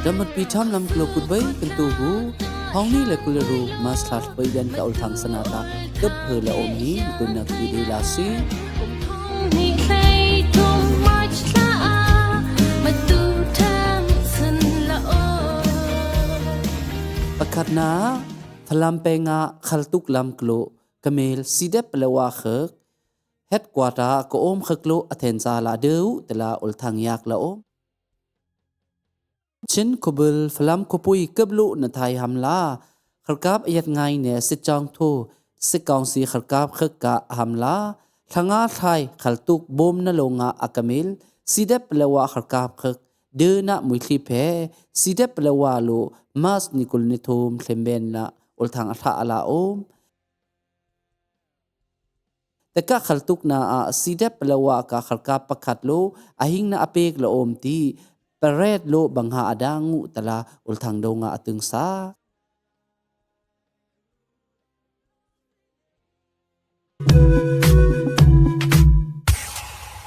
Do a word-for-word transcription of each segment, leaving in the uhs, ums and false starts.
Dăm mŭt pi tham lăm klo kut bai kăn tu gu. Hŏng ni lĕ kul ru Mars thlăt bai dăn kơ ul thang sana ta. Kăp hơ lĕ ôm ni, tu năk pi đi la si. Pơkhat na, Pơlam Peng a khăl tuk lăm klo, kơmel, Sidep lĕ wa khơk. Headquarter kơ ôm khơk lo, athen sa la dơ̆, tơla ul thang yak la ôm. Chin kơ bul Pơlam kơ pui kơp lu nă thai hăm la. Khăl kăp ayăt ngai nĕ sĭt chong thu, sĭt kong si khăl kăp khơk kă hăm la. Thla nga thai khăl tuk bôm nă lo nga akơmel, Sidep lĕ wa khăl kăp khơk. Dơ̆ nă mui thli phe, Sidep lĕ wa lo, Mars ni kul ni thum thlem ben nă, ul thang atha ala ôm. Tơkă khăl tuk na a Sidep lĕ wa kă khăl kăp pơkhat lo, ahing nă apek la ôm ti, pơret lo bang ha adang ngŭ tơla ul thang dŏng a atưng sa.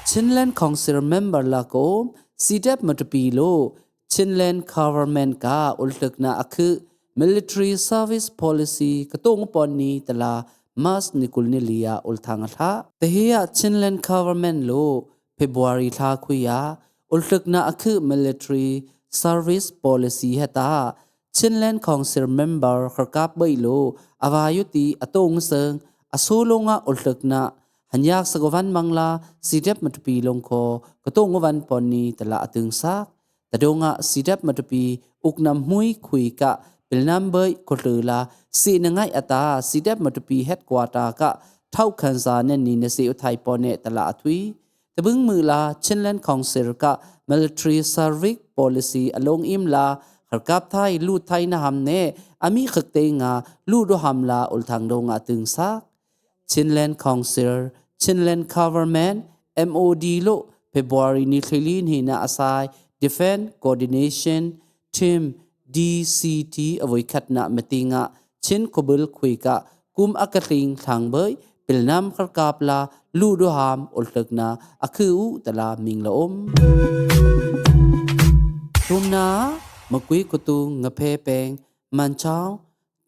Chinland Council member la kơ ôm, Sidep mă tơpi lo, Chinland Government kă ul tlơk nă akhư̆ Military Service Policy kơtông pon ni tơla Mars ni kul ni lia ul thang atha. Tơhia Chinland Government lo February thla khui a ul tlơk nă akhư̆ Military Service Policy hĕ ta Chinland Council member khăl kăp bai lo, a wa yu ti atông sơng, a so lo nga ul tlơk nă, hăn yak sa kơ wan măng la, Sidep mă tơpi lŏng kơ, kơtông wan pon ni tơla atưng sak. Tơdŏng a Sidep mă tơpi, uk năm mui khui kă, pil năm bai kơ tlơ la, si nă ngai ata, Sidep mă tơpi headquarter kă, thâu khăn sa nĕ ni nĕ si u thai pon nĕ tơla athui. Tơbưng mư̆ la Chinland Council kă Military Service Policy along im la khăl kăp thai lu thai nă hăm nĕ, amĭ khăk tê nga lu dŏ hăm la ul thang dŏng a tưng sak. Chinland Council, Chinland Government, M O D lo February ni thli lin hi nă asai Defense Coordination Team D C T a voi khăt nă meeting a Chin kơ bul khui kă kum akơtling thang bai, pil năm khăl kăp la, lu dŏ hăm, ul tlơk nă, akhư̆ u tơla ming la ôm. Thum nă, mă kui kơ tu ngă phe peng, man chao,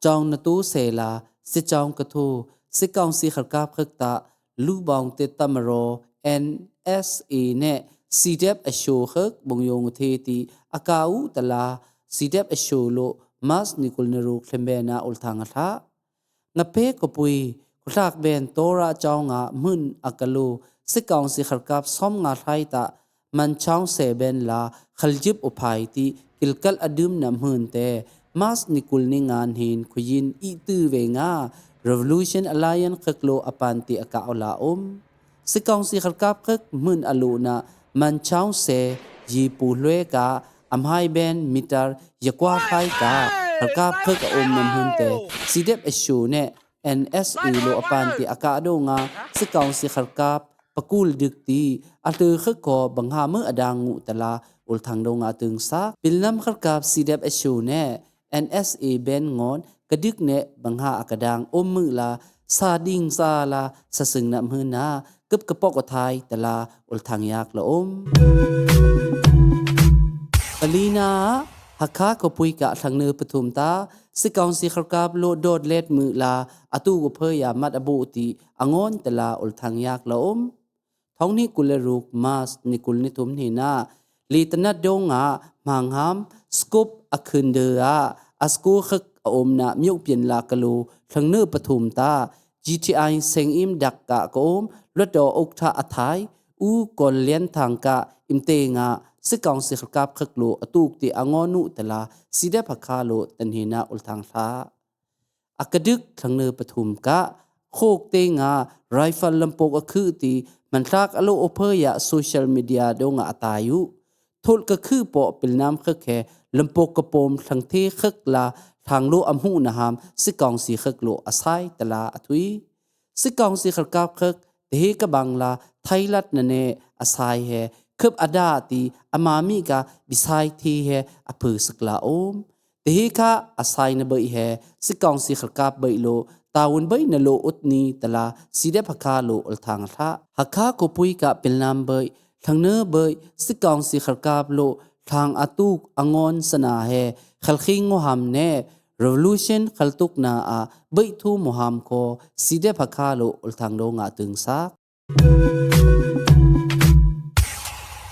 chong nă tu se la, si chong kơ thu, si kong si khăl kăp khơk ta, lu bong tê tâm rô, N S A nĕ, Sidep a sho khơk, bong yong thê ti, aka u tơla, Sidep a sho lo, Mars ni kul ni ruk thlem ben nă ul thang atha. Ngă phe kơ pui, kơ tlak ben tơra chao nga mhưn akơ lu, si kong si khăl kăp sŏm nga thai ta, man chao se ben la, khăl jip u phai ti, kil kăl adum nă mhưn tê, Mars ni kul ni ngan hin, kơ yin i tơ ve nga, Revolution Alliance khơk lo apan ti aka o la ôm. Si kong si khăl kăp khơk mhưn a lu nă, man chao se, yi pu hlue kă, am hai ben, meter, ya kua thai kă, khăl kăp khơk a ôm nă mhưn tê, Sidep a sho nĕ, N S A lo apan ti aka dŏng a, si kong si khăl kăp, pơkul dĭk ti, a tơ khơk kơ bang ha mơ̆ adang ngŭ tơla, ul thang dŏng a tưng sak, pil năm khăl kăp Sidep a sho nĕ, N S A ben ngon, kơdĭk nĕ bang ha akơdang ôm mư̆ la, sa đing sa la, sa sưng nă mhưn nă, kơp kơpŏk kơ thai tơla, ul thang yak la ôm. Pali nă, Hakha kơ pui kă thang nơ pơthum ta, si kong si khăl kăp lo dot let mư̆ la, atu kơ phơi ya măt abu ti, angon tơla ul thang yak la ôm. Thong ni kul lĕ ruk Mars ni kul ni thum ni nă, li tơnat dŏng a, mhang ham, skup akhưn dơ a, a skup khơk a ôm nă miu pien la kơ lu, thang nơ pơthum ta, G T I seng im dak kă kơ ôm, luat dŏ uk tha athai, u kol lien thang kă, im tê nga, si kong si khăl kăp khơk lo, atuk ti angon nŭ tơla, Sidep Hakha lo, tăn hi nă ul thang tha. Akơdĭk thang nơ pơthum kă, khôk tê nga, rifle lăm pok akhư̆ ti, man tlak alo o phơi ya social media dŏng a atai u. Thul kơ khư̆ pŏ pil năm khơk he, lăm pok kơ pôm thang thê khơk la, thang lo am hŭ nă ham, si kong si khơk lo asai tơla athui. Si kong si khăl kăp khơk, tê hê kơ bang la, thai lat nă nĕ, asai he, khơp ada ti, ama mi kă, bi sai thê he, aphư săk la ôm. Tê hê kă, asai nă bai he, si kong si khăl kăp bai lo, ta wun bai nă lo ut ni tơla, Sidep Hakha lo ul thang tha. Hakha kơ pui kă pil năm bai, thang nơ bai, si kong si khăl kăp lo, Thang a tuk a ngon sana he khalkhing ngo ham ne revolution khaltukna a beitu mo ham ko side phakha lo ulthang do nga tungsak.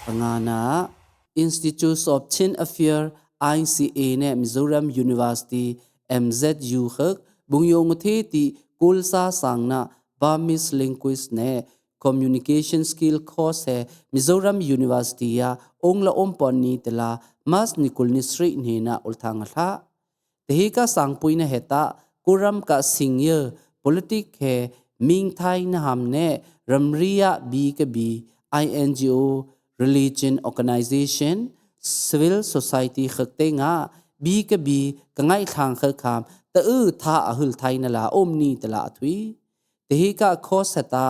Pangana Institute of Chin Affairs, I C A ne Mizoram University, M Z U khak bung yong the ti kulsa sangna Burmese language ne communication skill course he Mizoram University ya ong la om pon ni tela March ni kul ni sri ni na ulthang a thla. Tehi ka sangpui na heta kuram ka singye politik he mingthai na ham ne ramria bi ka bi I N G O, religion organization, civil society khak te nga bi ka bi ka ngai thang khak ham ta u tha a hul thai na la om ni tela a thui. Tehi ka course heta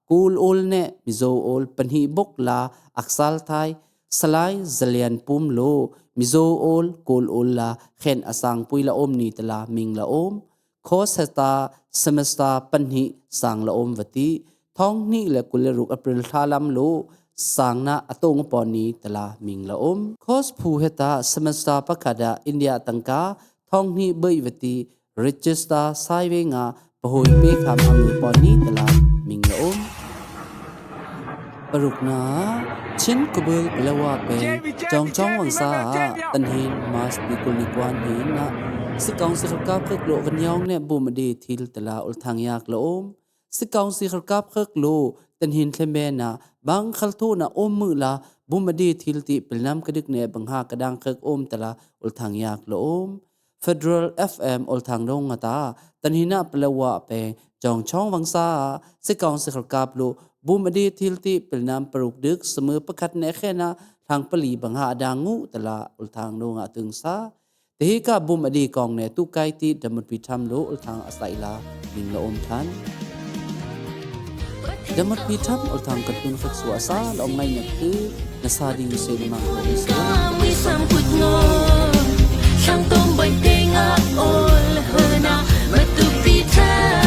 kul ol ne Mizo ol panhi bok la aksal thai Salai Zalian Pum lo Mizo ol kul ol la khen asang pui la om ni tela ming la om. Course heta semester panhi sang la om vati. Thong ni le kul le ruk April tha lam lo sang na atong pon ni tela ming la om. Course phu heta semester pakada India tangka thong ni bei vati register sai ve nga pahoi pe kham ang pon ni tela ming la om. Parukna Chin kubul pelawa pe jong chong wang sa a tanhin March ni kul ni kwan hin na sikong si kap khak lo van yong ne bum adi thil tela ulthang yak la om. Sikong si kap khak lo tanhin thlembe na bang khaltho na om mu la bum adi thil ti pilnam kadik ne bang ha kadang khak om tela ulthang yak la om. Federal F M ulthang dong ngata tanhina pelawa pe jong chong wang sa sikong si kap lo bum adi thil ti pilnam paruk dik semu pakat ne khena thang pali bang ha adang ngu tela ulthang dong atung sa. Tehi ka bum adi kong ne tu kai ti damut pi tham lo ulthang asai la ming la om than. Damut pi tham ulthang katun khak sua sa la om ngai ne tu na sa di se ni mang ho se. Sang tom bai tenga ol hena matu pi tham.